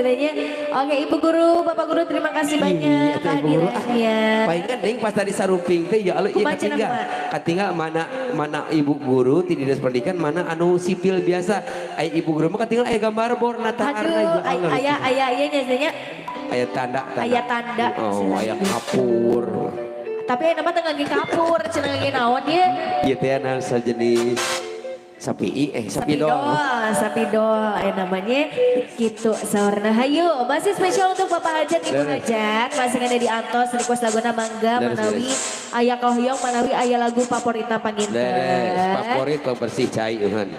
cenah. Oke, Ibu guru, Bapak guru terima kasih banyak kehadirannya. Palingan deui pas tadi saruping teh ya Allah ieu katinggal. Katinggal mana mana ibu guru ti Dinas Pendidikan mana anu sipil biasa. Ai ibu guru mah katinggal aya gambar borna Aduh, aya aya ieu nya. Aya tanda, tanda. Aya tanda. Oh, aya kapur. Tapi aya nama teh ngangge kapur, cenah ngangge naon ye? Ieu teh anu sajenis sapi sapidol. Sapidol aya namanya gitu saurna. Hayu, masih spesial untuk Bapak Hajat, Ibu Hajat, masih ada di antos request laguna mangga manawi aya kahoyong manawi aya lagu paporita panginten. Favorit bersih cai euhan.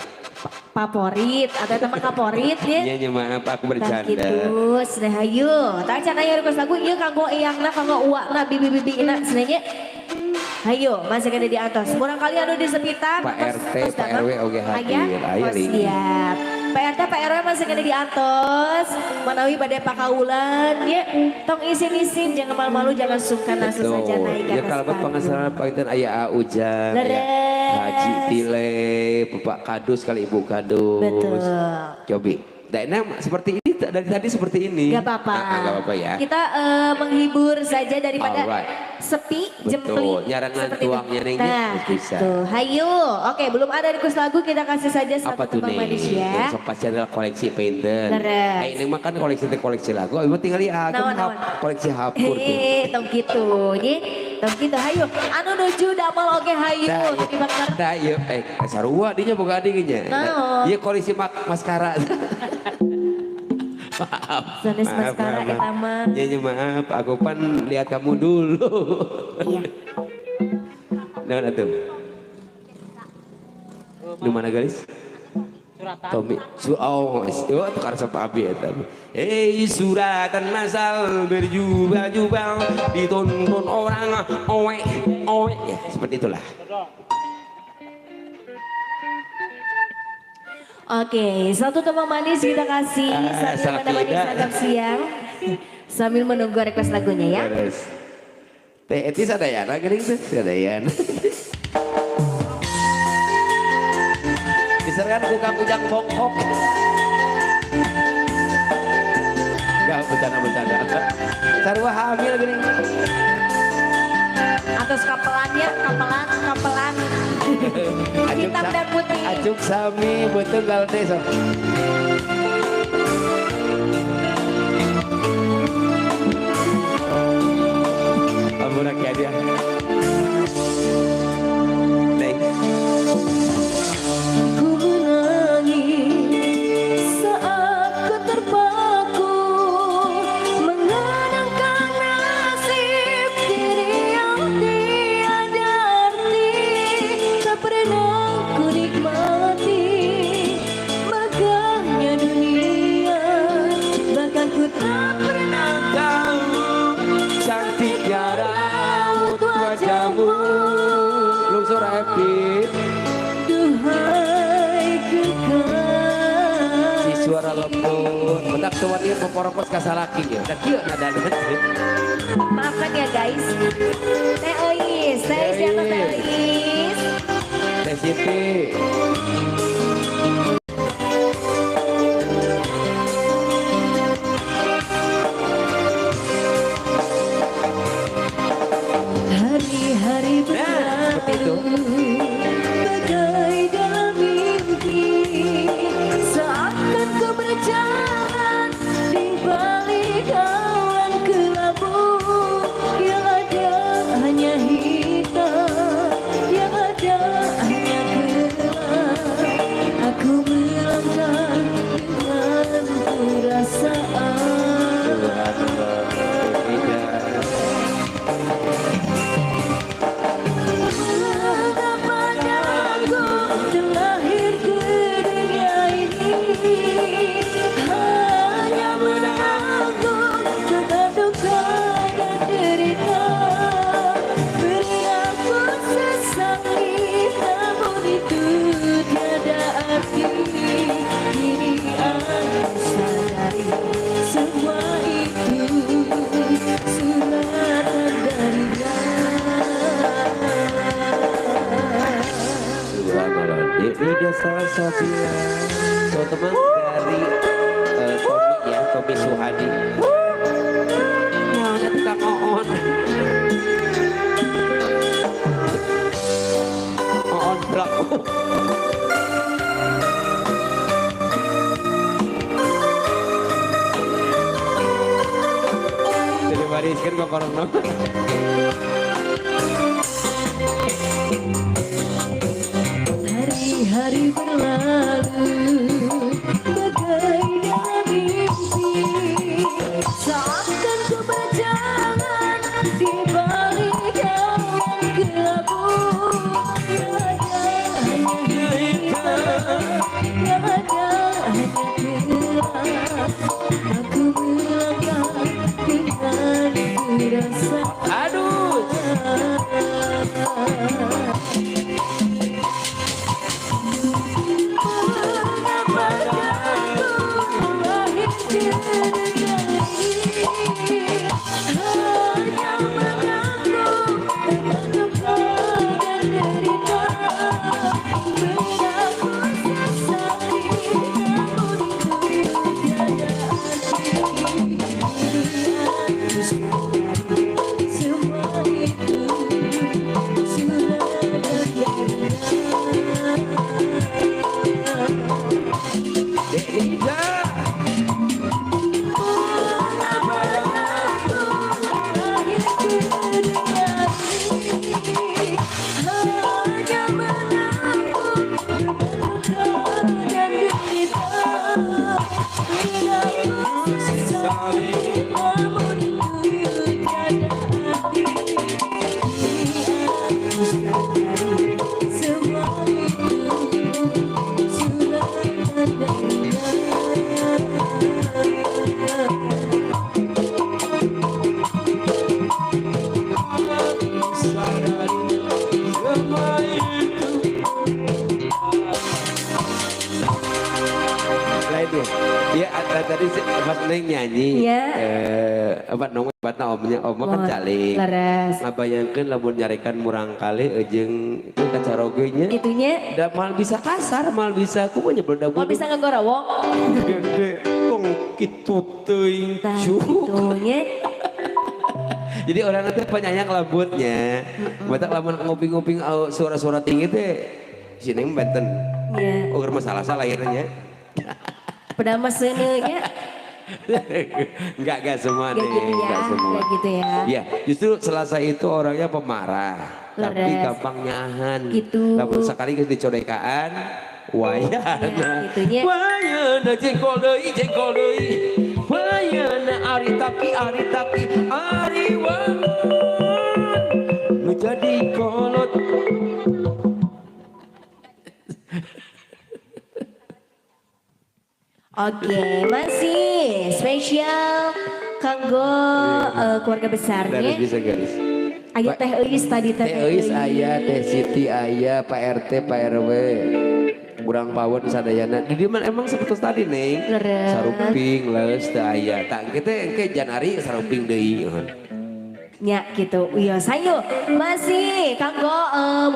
Paporit atau teman kaporit ya. Iya maaf aku bercanda. Gitu, cenah hayu. Tah can aya request lagu ieu kanggo eyangna, kanggo uakna, bibi-bibina cenah nya. Hayu, masih ada di atas. Murang kali anu di sekitar. Pak RT, Pak RW oge hadir. Ayo siap. Pak RT, Pak RW masih ada di atas. Manawi pada pakaulan ya. Tong isin-isin, jangan malu-malu, jangan sungkan, langsung saja naik ke ya, atas. Kalau pengasaran panginten aya Ujang, aya Haji Tile, Bapak Kadus kali Ibu Kadus. Betul. Cobi. Nah, seperti ini dari tadi seperti ini. Gak apa-apa. Nah, gak apa-apa ya. Kita menghibur saja daripada sepi, jempli. Nyarangan tuangnya nih. Nah, bisa. Tuh, hayu. Oke, belum ada request lagu kita kasih saja satu tembang manis ya. Sok pasti adalah koleksi painter. Ini makan koleksi koleksi lagu. Ibu tinggal lihat koleksi hapur. Tong gitu, ye. Tong gitu, hayu. Anu nuju damel oke hayu. Tah, ieu sarua dinya boga adingnya. Ieu koleksi maskara. Maaf. Sanes maskara eta mah. Ya, maaf, aku pan lihat kamu dulu. Iya. Naon atuh? Di mana guys? Suratan. Tommy. Oh, tukar sama abi eta. Hei, suratan masal berjubel-jubel ditonton orang owe owe ya, seperti itulah. Oke, satu tembang manis kita kasih sambil menemani santap siang sambil menunggu request lagunya ya. Teh Eti sadayana geuning teh sadayana. Diserahkan ku Kang Ujang Bongkok. Enggak bercanda-bercanda. Sarua hamil geuning. Atas kapelannya, kapelan, kapelan. Hitam dan putih. Acuk sami betul kalau teh sok. Ampun ya dia. Neng. Ku menangis saat ku terpaku mengenangkan nasib diri yang tiada arti, tak pernah ku nikmati megahnya dunia, bahkan ku tak pernah tahu cantiknya raut wajahmu. Lungsur happy. Duhai kekasih. Si suara lembut, mentak tuan ieu poporokos kasalaki ya. Da kieu nadana. Maafkan ya guys. Teh Ois, Teh Ois siapa Teh Ois? Teh Siti. Hari-hari berlalu bagai dalam mimpi, seakan ku berjalan di balik awan kelabu, yang ada hanya hitam, yang ada hanya gelap. Aku Tommy Suhadi. Nah, tukang oon. Oon pelaku. Jadi bariskan ke korona. Hari-hari berlalu bagai dalam mimpi, seakan ku berjalan di balik awan kelabu. Yang ada hanya hitam, yang ada hanya gelap. Aku melangkah dengan perasaan. Aduh. Ya, tadi pas Neng nyanyi, ya. Apa nong batna omnya, oma kan calik. Leres. Ngabayangkeun lamun nyarekan murang kali jeung itu kacaroge nya. Gitunya. Da mal bisa kasar, mal bisa kumaha nya beledak. Mal bisa ngagorawok. Gede tong kitu teuing cuk. Gitunya. Jadi orang teh penyayang lambutnya. Batak lamun nguping-nguping suara-suara tinggi teh si Neng benten. Iya. Ukur masalah salah akhirnya. Pedama senenya. Enggak semua nih, gitu ya, enggak semua. Enggak gitu ya. Ya, justru Selasa itu orangnya pemarah, leres. Tapi gampang nyahan. Gitu. Lamun sekali geus dicorekaan, wayana. Ya, wayana jengkol deui, jengkol deui. Wayana ari taki, ari taki, ari wangun. Nu jadi kolot. Oke, masih spesial kanggo keluarga besarnya. Bisa garis. Aya Teh Euis tadi Teh Euis aya, Teh Siti aya, Pak RT, Pak RW. Kurang pawon sadayana. Di dieu mah emang seperti tadi Neng. Saruping leus teu aya. Tah engke teh engke Janari saruping deui. Nya gitu. Iya, sayo masih kanggo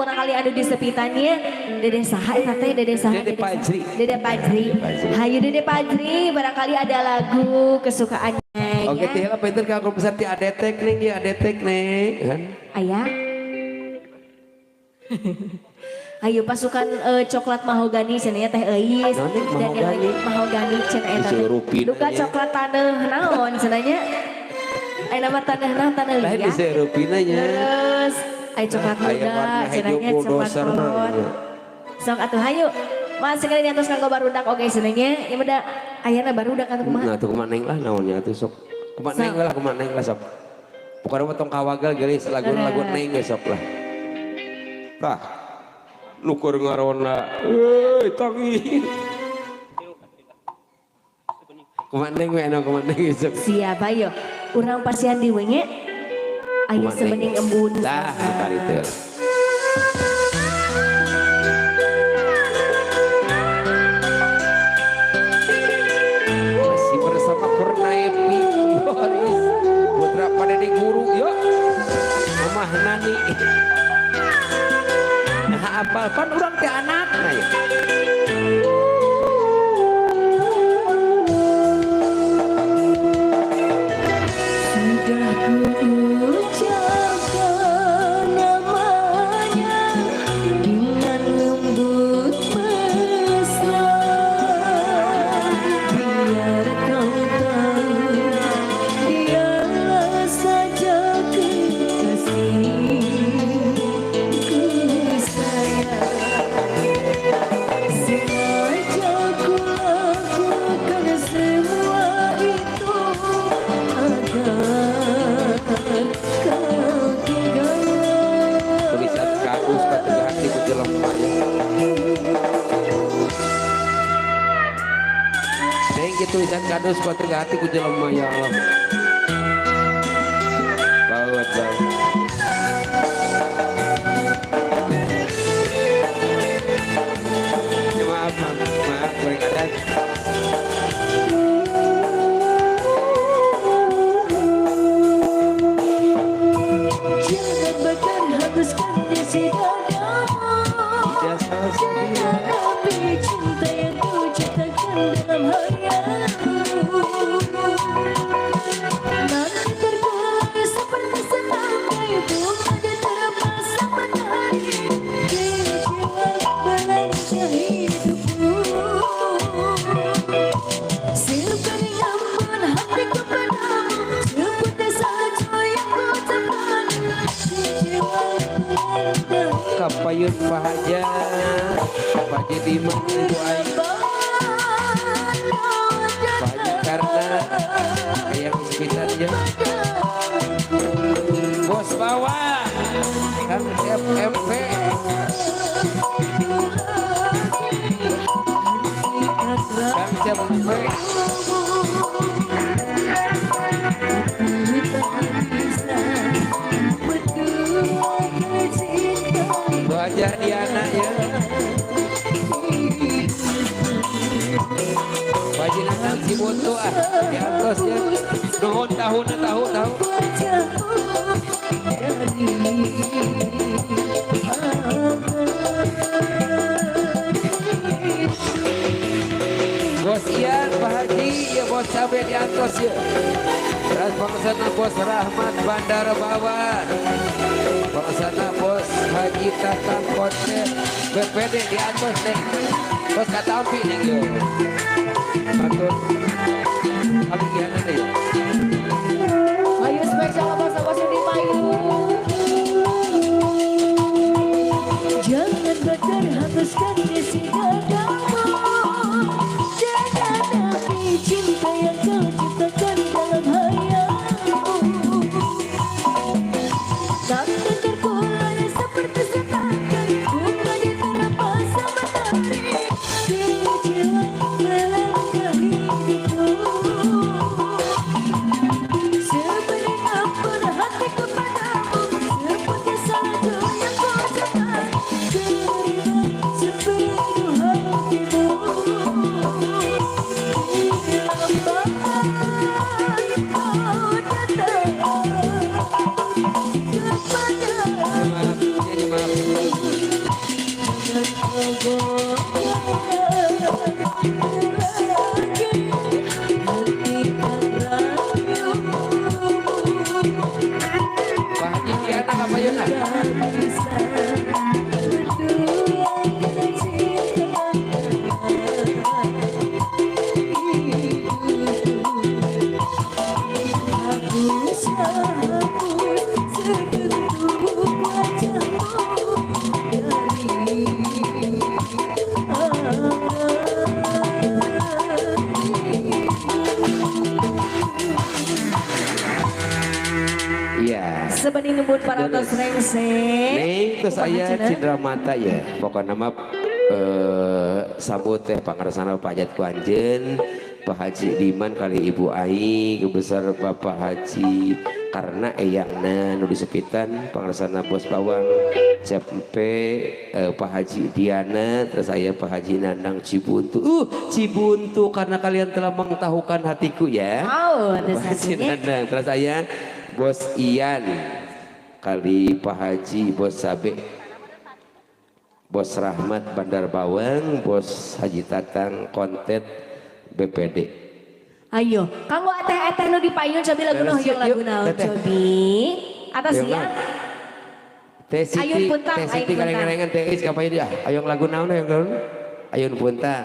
barangkali anu di sepitannya Dede saha eta teh Dede saha Dede Pajri. Dede Pajri. Hayu Dede Pajri barangkali ada lagu kesukaannya. Oke, teh lah pinter kanggo besar ti adetek ning ya adetek ning kan. Aya. Ayo pasukan coklat mahogani cenah Teh Euis. Dan yang lagi mahogani cenah eta. Duka coklat taneuh naon cenah nya. Ayo nama tanah tanah liat. Lain bisa rupinanya. Terus, ayo coklat muda, cenahnya coklat kolot. Sok atuh hayu. Mas sekali di atas kanggo barudak oke cenahnya. Ya beda ayana barudak atuh kumaha. Nah tuh kumaha neng lah naonnya atuh sok. Kumaha neng lah, kumaha neng lah sok. Pokoknya mah tong kawagal geulis lagu-lagu neng ge sok lah. Tah. Nu keur ngarona. Euy tangi. Kumaha neng we anu kumaha neng sok. Siap ayo. Urang pasihan di wenge ayo sebening embun. Tah, kali itu. Masih bersama Kurnaepi Boris Putra pada di guru yuk. Mamah Nani. Nah, apal pan urang teh anakna ya. Galisan kadus kuat hati ku jelema ya Allah. Baut baut. Ya, maaf, maaf, maaf, goreng adat. Jangan bakar hanguskan isi dadamu. Jangan api cinta yang ku ciptakan dalam hayalmu. Nanti terkulai seperti setangkai bunga diterpa sang matahari. Kecewa belanja hidupmu. Sebening embun hatiku padamu, seputih salju yang ku ucapkan. Kecewa melanda. Kapayun bahagia, Pak Haji Diman Ibu Aing, Pak Haji Karna, yang sekitarnya, Bos Bawa, Kang FMP, Kang FMP, Bu Hajar Diana ya, Pak Haji Nanang Cibuntu ah, di atas ya, nuhun tahun tahu tahu. Bos Ian, Pak Haji, ya Bos Cabe di atas ya. Terus bangsana Bos Rahmat Bandar Bawan, bangsana Bos Haji Tatang Konten BPD di atas nih. Bos Katampi nih yo. Atur, kami gimana nih? Ayo spesial bos-bos di payu. Jangan bakar hanguskan isi dadamu. Jangan api cinta yang kau ciptakan dalam hayalmu. Nanti terkulai seperti setangkai bunga diterpa sang matahari. Kecewa melanda hidupmu. Sebening embun hatiku padamu, seputih salju yang kau ucapkan. Terima sepenuh hatimu. Bila kau datang kepadaku. Maaf, ya maaf. Pak Haji Diana kapayun ah. Iya. Sebening ngebut parantos rengse. Neng, terus Kumaha aya cenah? cindera mata ya. Pokoknya mah sambut teh pangarsana Pak Hajat ku anjeun, Pak Haji Diman kali Ibu Ai, besar Bapak Haji karena eyangna nu disepitan pangarsana Bos Bawang, CMP Pak Haji Diana, terus saya Pak Haji Nandang Cibuntu. Cibuntu karena kalian telah mengetahukan hatiku ya. Oh, Pak Haji Nandang, terus saya Bos Ian kali Pak Haji Bos Sabe, Bos Rahmat Bandar Bawang, Bos Haji Tatang Kontet BPD. Ayo, kanggo eteh-eteh nu dipayun cobi lagu nu Beres, hoyong yuk, lagu naon teteh. cobi. Atas Ayo, ya. naon? Teh Siti, Ayun Puntang, Teh Siti Ayun Puntang. kaleng-kalengan Teh Is kapayun ya. Ayong lagu naon ayong naon? Ayun Puntang.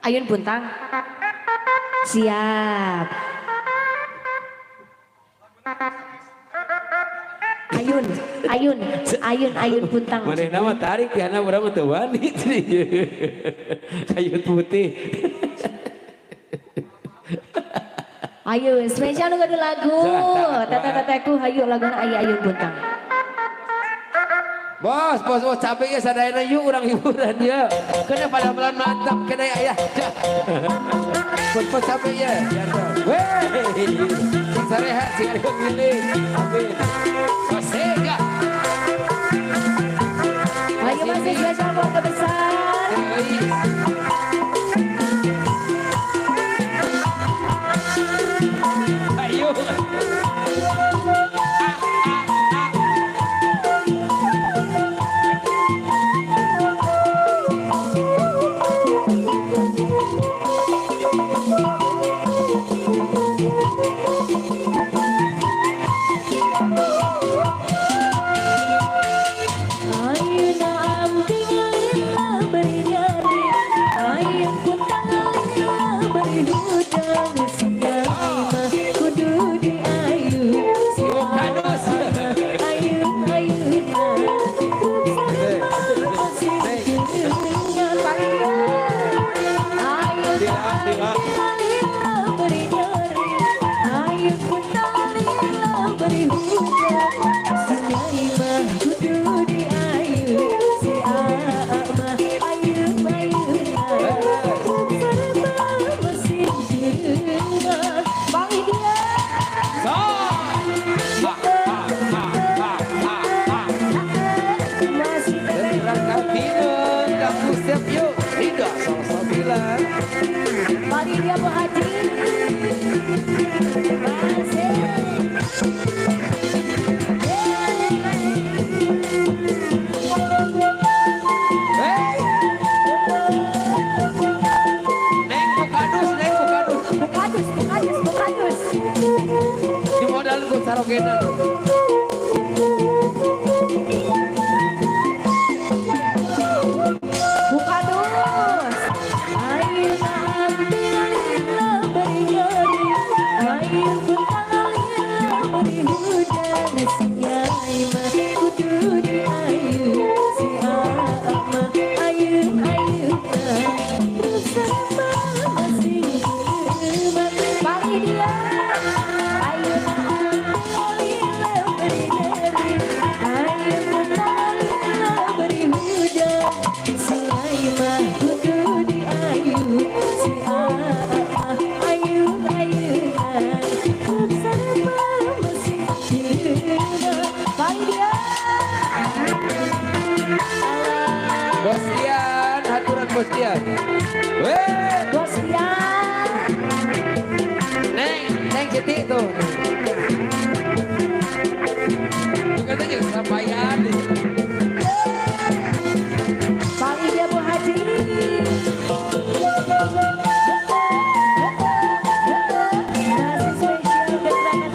Ayun Puntang. Siap. Ayun, Ayun, Ayun, Ayun Puntang. Manehna mah tarik ya na urang mah teu wani. Ayun putih. Ayo, spesial nu gaduh lagu. Teteh-tetehku hayu laguna aya Ayun Puntang. Bos, bos, bos, capek ya sadayana yuk urang hiburan ya. Kena pada pelan mantap, kena ya, ya. Pun sampai ya. Weh, sing sarehat sing ada milik. Amin. Sega. Ayo masih spesial keluarga besar. Ayo. Ayeuna abdi lila bari nyari, hayang puntang lila bari hudang, sinyai mah kudu diayu, si Kadus. Ayeuna masih dengan ayeuna lila bari nyari, hayang puntang lila bari hudang, sinyai mah kudu diayu, si aa mah ayeuna masih dengan Bang Idia. So. Ha, ha, ha, ha, ha, ha. Masih Terang kampinun, kampus siap yuk. Tidak, salah bilang. Mari dia Bu Haji. Masih. Hey. Neng bukadus, neng bukadus. Bukadus, bukadus, bukadus. Di modal ku sarogena tuh. Bukadus. Ayeuna abdi lila bari nyari, hayang puntang lila bari hudang, sinyai mah kudu diayu, si aa mah ayeuna bersama masih geuleuh. Pari dia. Ayeuna abdi lila bari nyari, hayang puntang lila bari hudang, sinyai mah kudu diayu, si aa mah ayeuna bersama masih geuleuh. Pari dia. Bos Dian, haturan Bos Dian. Weh, Bos Dian. neng, neng Siti tuh. Bukan aja sampaian. Pari dia Bu Haji. Masih spesial keterangan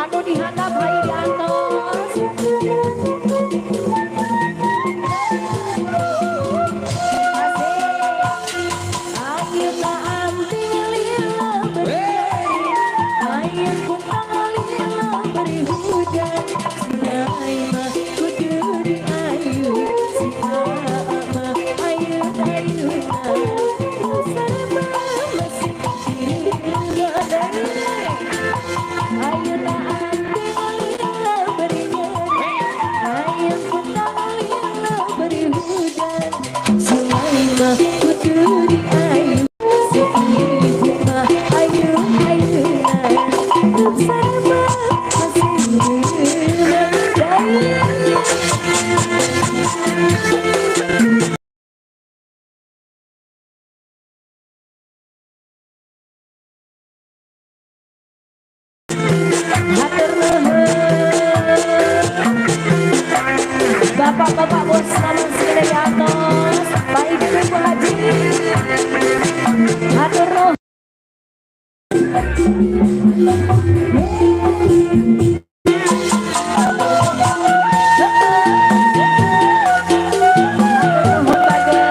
anu dihandap hayu diantos. Asik. Ayeuna abdi lila bari nyari, hayang puntang lila bari hujan, sinyai mah kudu diayu, si aa mah ayeuna bersama masih dengan ayeuna abdi lila bari nyari, hayang puntang lila bari hujan, sinyai mah kudu diayu, si ibu mah ayeuna bersama masih dengan. Hatur nuhun. Bapak-bapak bos namun segede di atas, Pak Ibu Bu Haji. Hatur nuhun. Hatur nuhun Bageng.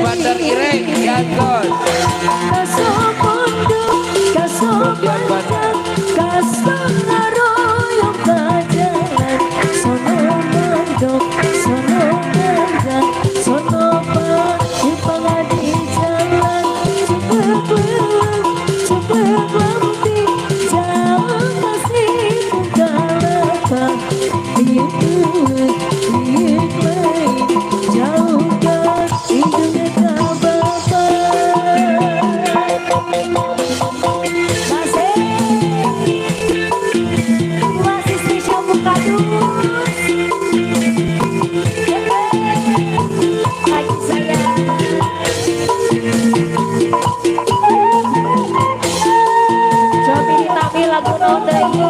Bandar Ireng diantos. Kasopondo, kasopanjang, kasonaroyong kajalan. Sono mandok, sono manjang, sono pa di jalan. Cepet lewat, cepet lampi, jauh kasih pungkalapa. Liuk lewat, liuk lain, jauhkan hidungnya ka bapa. Masih, masih spesial Bukadus. Lagi sayang. Coba ditami lagu naon deui.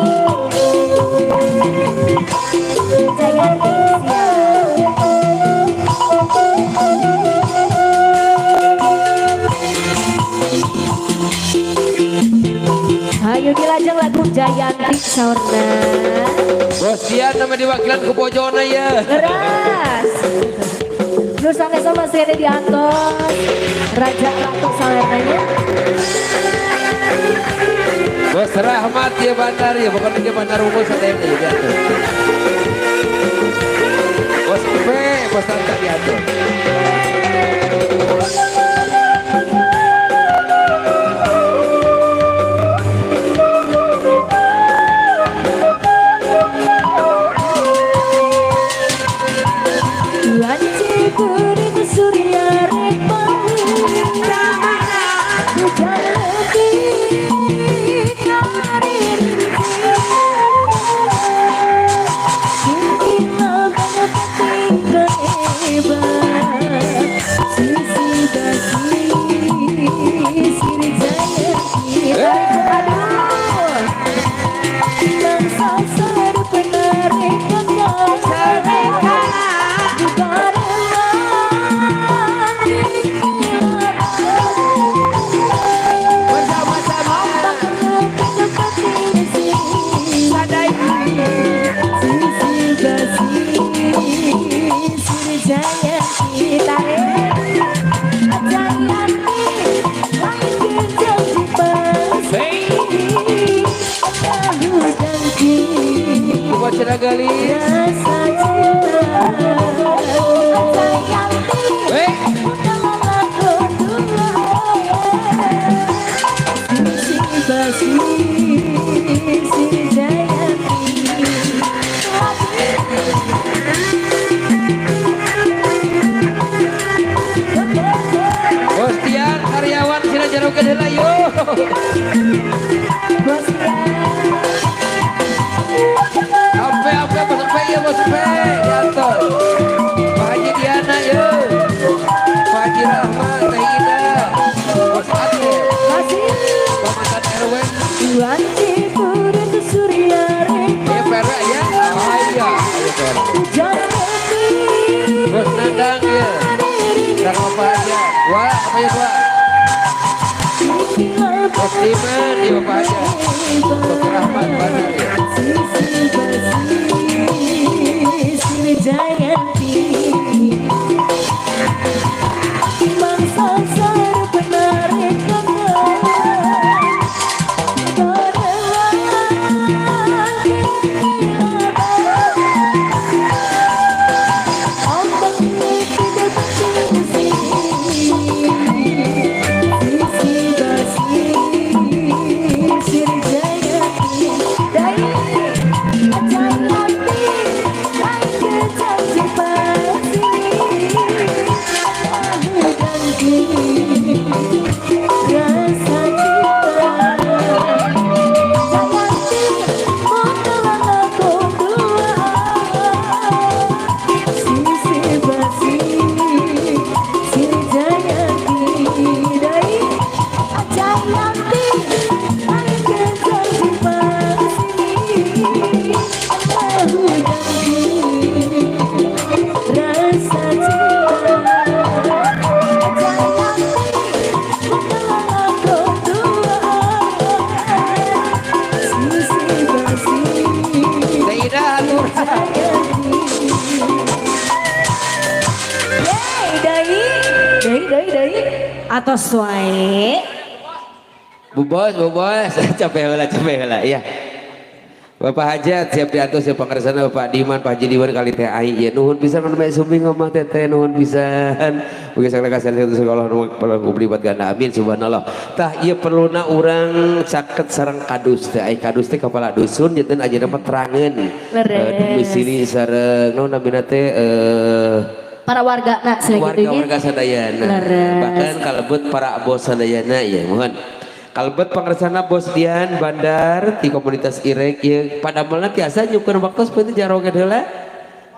Jayanti siap. Hayu dilajeng lagu Jayanti saurna. Bos Dian nama diwakilan ku bojona ya. Leras. Nu sanesna masih ada di antos. Raja Ratu saurnanya. Bos Rahmat ya Bandar ya, bukan dia Bandar Unggul sadaya ya diatur. Bos P, Bos Tanta diatur. Wanci kuring surya rek hujan lebih karir. Kini banget hebat. Sisi basi siri jayanti. Aduh, bangsa penarik Bersama-sama sadai. Hey, buat cenah geulis. Rasa cinta Hey, Bos Dian karyawan cenah jarokeun heula yo. Ampe ampe Bos P ya Bos P diatur. Pak Haji Diana yo. Pak Haji Rahmat, Teh Ida, Bos Atep, Komandan RW, ya PRW ya. Oh iya, ayo PRW. Bos Nandang ya. Dan Bapak Haji. Wah, apa ya dua? Bos Diman, ya Bapak Haji. Bos Rahmat, Bandar ya. Jayanti Bangsa penarik Deui deui atos wae. Bu Bos, Bu Bos, capek heula iya. Bapak Hajat siap diatur siap pangersana Bapak Diman, Pak Haji Diman kali teh ai ya nuhun pisan anu bae sumbing ngomong teteh nuhun pisan. Mugi sagala kasihan satu sekolah nu perlu buat ganda amin subhanallah. Tah ieu perluna urang caket sareng kadus teh ai kadus teh kepala dusun janten ayeuna mah terangeun. Domisili sareng naon namina teh Para warga nah kitu nya. Warga-warga sadayana. Bahkan kalebet para bos sadayana ya mohon. Kalebet pangersana Bos Dian Bandar di komunitas Irek ya padamelna tiasa nyukur waktu seperti jaroget heula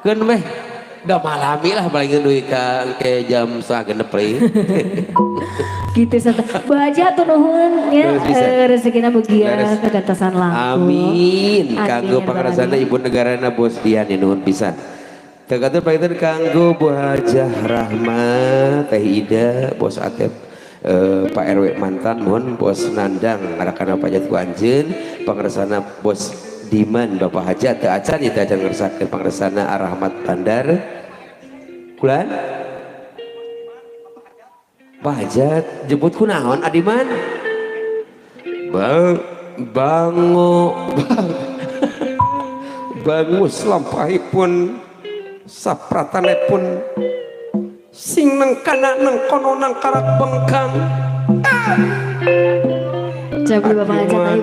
keun meh da malami lah paling deui ka ke jam 5.30 deui. Gitu sata. Bu Haji hatur nuhun ya rezekina mugia kagantosan langkung. Amin. Kanggo pangersana ibu negarana Bos Dian ya nuhun pisan. Tekatur panginten kanggo Bu Hajah Rahma Teh Ida Bos Atep Pak RW mantan mohon Bos Nandang ngarakana pajat ku anjeun pangersana Bos Diman Bapak Hajat teu acan ieu teu acan ngersakeun pangersana Arahmat Bandar kulan Pak Hajat jemput kunaon Adiman Bang bango bang bangus lampahipun sapratanipun sing neng kana neng kono nang karak bengkang. Coba Bapak Hajat.